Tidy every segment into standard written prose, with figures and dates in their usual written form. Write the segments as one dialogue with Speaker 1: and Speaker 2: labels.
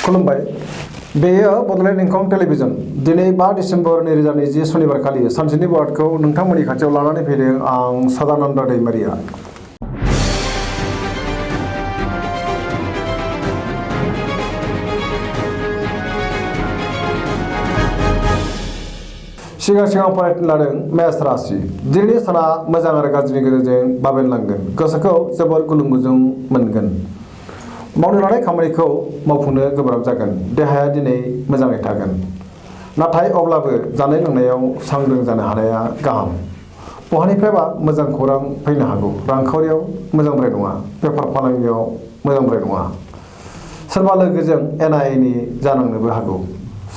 Speaker 1: खुलुमबाय बेयो बड'लेण्ड इंखं टेलिभिजन दिनै 5 डिसेम्बर 2020 शनिबार खालि सानसेनि वार्डखौ नोंथांमोननि खाथियाव लानानै फैदों आं सदानन्द दैमारिया। सिगां फरायनो लादों मेष राशि। दिनैनि साना मोजां आरो गाज्रिनि गेजेरजों बाबेनलांगोन। गोसोखौ जोबोर गुलुं गुजुं मोनगोन। मावनो लानाय खामानिखौ मावफुंनो गोब्राब जागोन। देहाया दिनै मोजाङै थागोन। नाथाय अब्लाबो जानाय लोंनायाव सांग्रां जानो हानाया गाहाम। बहानिफ्रायबा मोजां खौरां फैनो हागौ। रांखावरियाव मोजांद्राय नङा। बेफार फालांगियाव मोजांद्राय नङा। सोरबा लोगोजों एना एनि जानांनोबो हागौ।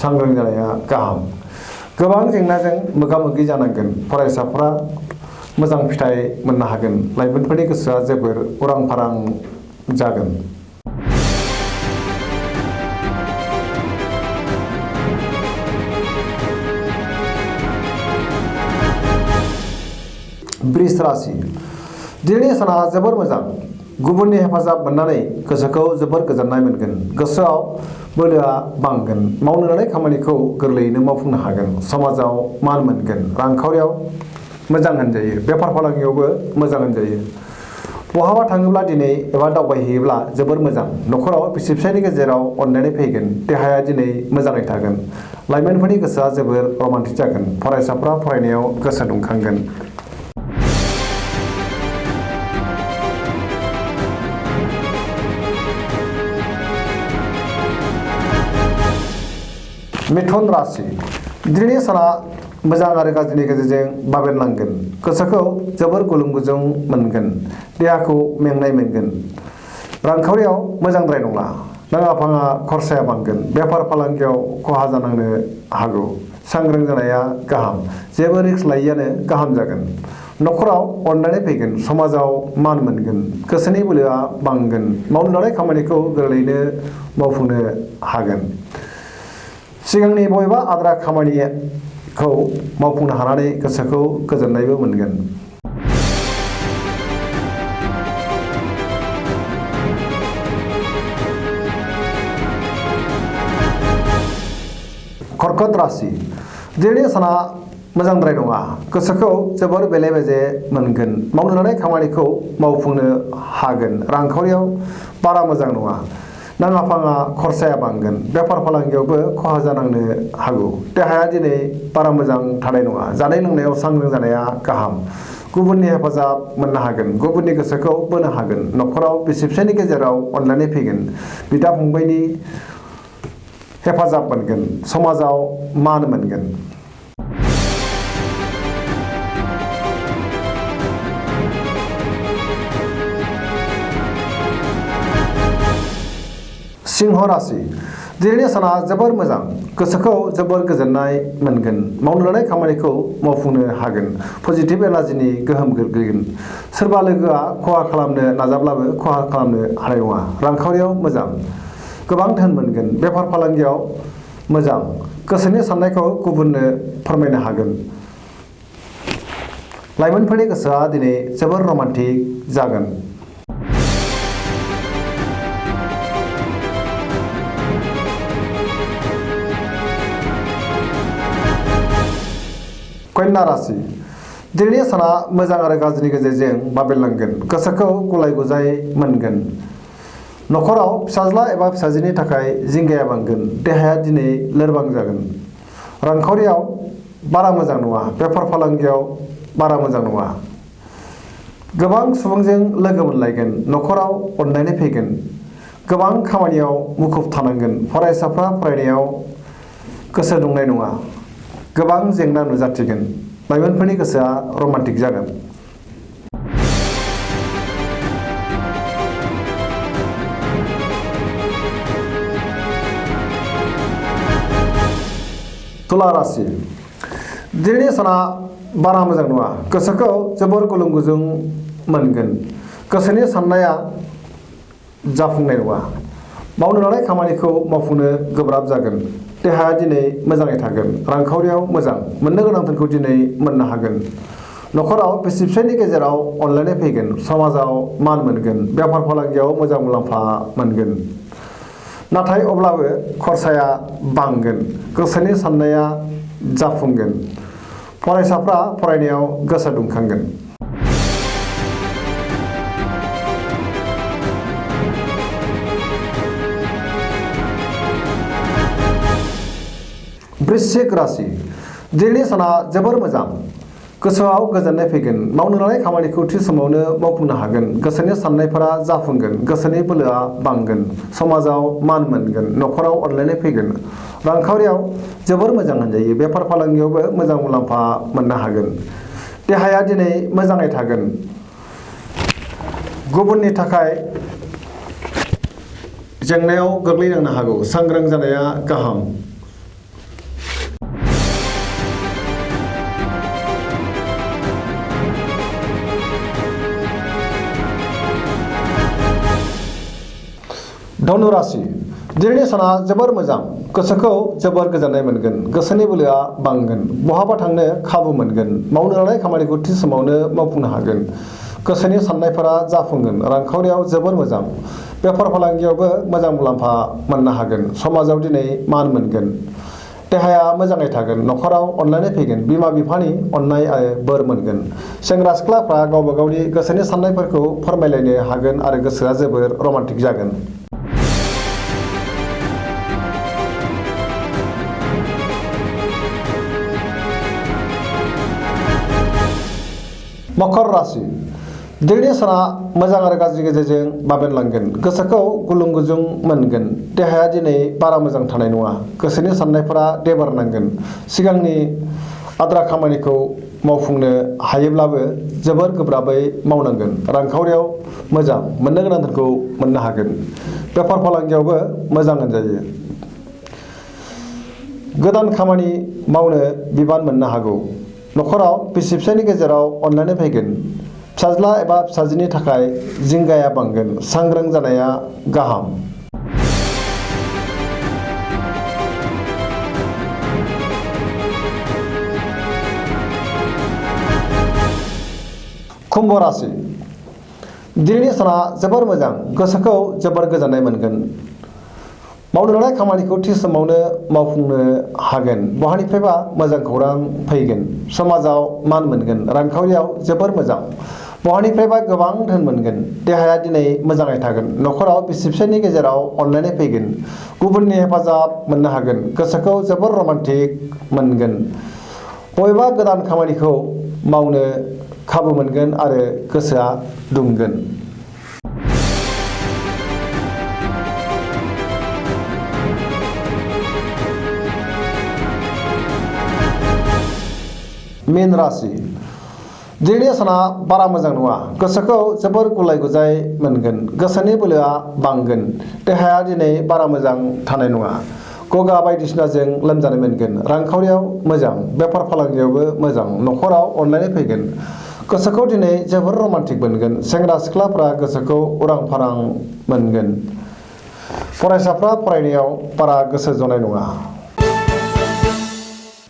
Speaker 1: सांग्रां जानाया गाहाम। गोबां जेंनाजों मोगा मोगि जानांगोन। फरायसाफ्रा मोजां फिथाइ मोननो हागोन। लाइमोनफोरनि गोसोआ जोबोर उरां फारां जागोन। वृष राशि। दिनैनि साना जोबोर मोजां। गुबुननि हेफाजाब मोननानै गोसोखौ जोबोर गोजोननाय मोनगोन। गोसोआव बोलोआ बांगोन। मावनो लानाय खामानिखौ गोरलैयैनो मावफुंनो हागोन। समाजाव मान मोनगोन। रांखावरियाव मोजां होनजायो। बेफार फालांगियावबो मोजां होनजायो। बहाबा थाङोब्ला दिनै एबा दावबायहैयोब्ला जोबोर मोजां। न'खराव बिसि फिसायनि गेजेराव अनलायनाय फैगोन। देहाया दिनै मोजाङै थागोन। लाइमोनफोरनि गोसोआ जोबोर रमान्टिक जागोन। फरायसाफ्रा फरायनायाव गोसो दुंखांगोन। मिथुन राशि। दिनैनि साना मोजां आरो गाज्रिनि गेजेरजों बाबेनलांगोन। गोसोखौ जोबोर गुलुं गुजुं मोनगोन। देहाखौ मेंनाय मोनगोन। रांखावरियाव मोजांद्राय नङा। नाङा फाङा खरसाया बांगोन। बेफार फालांगियाव खहा जानांनो हागौ। सांग्रां जानाया गाहाम। जेबो रिस्क लायैआनो गाहाम जागोन। न'खराव अनलायनाय फैगोन। समाजाव मान मोनगोन। गोसोनि बोलोआ बांगोन। मावनो लानाय खामानिखौ गोरलैयैनो मावफुंनो हागोन। सिगांनि बबेबा आद्रा खामानिखौ मावफुंनो हानानै गोसोखौ गोजोननायबो मोनगोन। कर्कट राशि। दिनैनि साना मोजांद्राय नङा। गोसोखौ जोबोर बेले बेजे मोनगोन। मावनो लानाय खामानिखौ मावफुंनो हागोन। रांखावरियाव बारा मोजां नङा। नाङा फाङा खरसाया बांगोन। बेफार फालांगियावबो खहा जानांनो हागौ। देहाया दिनै बारा मोजां थानाय नङा। जानाय लोंनायाव सांग्रां जानाया गाहाम। गुबुननि हेफाजाब मोननो हागोन। गुबुननि गोसोखौ बोनो हागोन। न'खराव बिसि फिसायनि गेजेराव अनलायनाय फैगोन। बिदा फंबायनि हेफाजाब मोनगोन। समाजाव मान मोनगोन। सिंह राशि। दिनैनि साना जोबोर मोजां। गोसोखौ जोबोर गोजोननाय मोनगोन। मावनो लानाय खामानिखौ मावफुंनो हागोन। पजिटिभ एनार्जिनि गोहोम गोग्लैगोन। सोरबा लोगोआ खहा खालामनो नाजाब्लाबो खहा खालामनो हानाय नङा। रांखावरियाव मोजां। गोबां धोन मोनगोन। बेफार फालांगियाव मोजां। गोसोनि साननायखौ गुबुननो फोरमायनो हागोन। लाइमोनफोरनि गोसोआ दिनै जोबोर रमान्टिक जागोन। कन्या राशि। दिनैनि साना मोजां आरो गाज्रिनि गेजेरजों बाबेनलांगोन। गोसोखौ गुलाय गुजाय मोनगोन। न'खराव फिसाज्ला एबा फिसाजोनि थाखाय जिंगाया बांगोन। देहाया दिनै लोरबां जागोन। रांखावरियाव बारा मोजां नङा। बेफार फालांगियाव बारा मोजां नङा। गोबां सुबुंजों लोगो मोनलायगोन। न'खराव अनलायनाय फैगोन। गोबां खामानियाव मुखुब थानांगोन। फरायसाफ्रा फरायनायाव गोसो दुंनाय नङा। गोबां जेंना नुजाथिगोन। लाइमोनफोरनि गोसोआ रमान्टिक जागोन। तुला राशि। दिनैनि साना बारा मोजां नङा। गोसोखौ जोबोर गुलुं गुजुं मोनगोन। गोसोनि साननाया जाफुंनाय नङा। मावनो लानाय खामानिखौ मावफुंनो गोब्राब जागोन। देहाया दिनै मोजाङै थागोन। रांखावरियाव मोजां। मोननो गोनां धोनखौ दिनै मोननो हागोन। न'खराव बिसि फिसायनि गेजेराव अनलायनाय फैगोन। समाजाव मान मोनगोन। बेफार फालांगियाव मोजां मुलाम्फा मोनगोन। नाथाय अब्लाबो खरसाया बांगोन, गोसोनि साननाया जाफुंगोन, फरायसाफ्रा फरायनायाव गोसो दुंखांगोन। वृश्चिक राशि दिनैनि साना जोबोर मोजां, गोसोआव गोजोननाय फैगोन, मावनो लानाय खामानिखौ थि समावनो मावफुंनो हागोन, गोसोनि साननायफोरा जाफुंगोन, गोसोनि बोलोआ बांगोन, समाजाव मान मोनगोन, न'खराव अनलायनाय फैगोन, रांखावरियाव जोबोर मोजां होनजायो, बेफार फालांगियावबो मोजां मुलाम्फा मोननो हागोन, देहाया दिनै मोजाङै थागोन, गुबुननि थाखाय जेंनायाव गोग्लैनांनो हागौ, सांग्रां जानाया गाहाम। धनु राशि दिनैनि साना जोबोर मोजां, गोसोखौ जोबोर गोजोननाय मोनगोन, गोसोनि बोलोआ बांगोन, बहाबा थांनो खाबु मोनगोन, मावनो लानाय खामानिखौ थि समावनो मावफुंनो हागोन, गोसोनि साननायफोरा जाफुंगोन, रांखावरियाव जोबोर मोजां, बेफार फालांगियावबो मोजां मुलाम्फा मोननो हागोन, समाजाव दिनै मान मोनगोन, देहाया मोजाङै थागोन, न'खराव अनलायनाय फैगोन, बिमा बिफानि अननाय आरो बोर मोनगोन, सेंग्रा सिख्लाफ्रा गावबा गावनि गोसोनि साननायफोरखौ फोरमायलायनो हागोन आरो गोसोआ जोबोर रमान्टिक जागोन। मकर राशि दिनैनि साना मोजां आरो गाज्रि गेजेरजों बाबेनलांगोन, गोसोखौ गुलुं गुजुं मोनगोन, देहाया दिनै बारा मोजां थानाय नङा, गोसोनि साननायफोरा देबारनांगोन, सिगांनि आद्रा खामानिखौ मावफुंनो हायोब्लाबो जोबोर गोब्राबै मावनांगोन, रांखावरियाव मोजां, मोननो गोनां धोनखौ मोननो हागोन, बेफार फालांगियावबो मोजां होनजायो, गोदान खामानि मावनो बिबान मोननो हागौ, न'खराव बिसि फिसायनि गेजेराव अनलायनाय फैगोन, फिसाज्ला एबा फिसाजोनि थाखाय जिंगाया बांगोन, सांग्रां जानाया गाहाम। कुम्भ राशि दिनैनि साना जोबोर मोजां, गोसोखौ जोबोर गोजोननाय मोनगोन, मावनो लानाय खामानिखौ थि समावनो मावफुंनो हागोन, बहानिफ्रायबा मोजां खौरां फैगोन, समाजाव मान मोनगोन, रांखावरियाव जोबोर मोजां, बहानिफ्रायबा गोबां धोन मोनगोन, देहाया दिनै मोजाङै थागोन, न'खराव बिसि फिसायनि गेजेराव अनलायनाय फैगोन, गुबुननि हेफाजाब मोननो हागोन, गोसोखौ जोबोर रमान्टिक मोनगोन, बबेबा गोदान खामानिखौ मावनो खाबु मोनगोन आरो गोसोआ दुंगोन। मीन राशि दिनैनि साना बारा मोजां नङा, गोसोखौ जोबोर गुलाय गुजाय मोनगोन, गोसोनि बोलोआ बांगोन, देहाया दिनै बारा मोजां थानाय नङा, गगा बायदिसिनाजों लोमजानाय मोनगोन, रांखावरियाव मोजां, बेफार फालांगियावबो मोजां, न'खराव अनलायनाय फैगोन, गोसोखौ दिनै जोबोर रमान्टिक मोनगोन, सेंग्रा सिख्लाफ्रा गोसोखौ उरां फारां मोनगोन, फरायसाफ्रा फरायनायाव बारा गोसो जनाय नङा।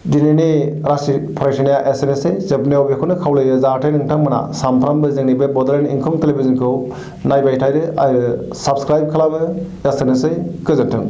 Speaker 1: दिनैनि राशि फरायसंनाया एसेनोसै, जोबनायाव बेखौनो खावलायो जाहाथे नोंथांमोना सानफ्रामबो जोंनि बे बड'लेण्ड इंखं टेलिभिजनखौ नायबाय थायो आरो साबस्क्राइब खालामो। एसेनोसै, गोजोन्थों।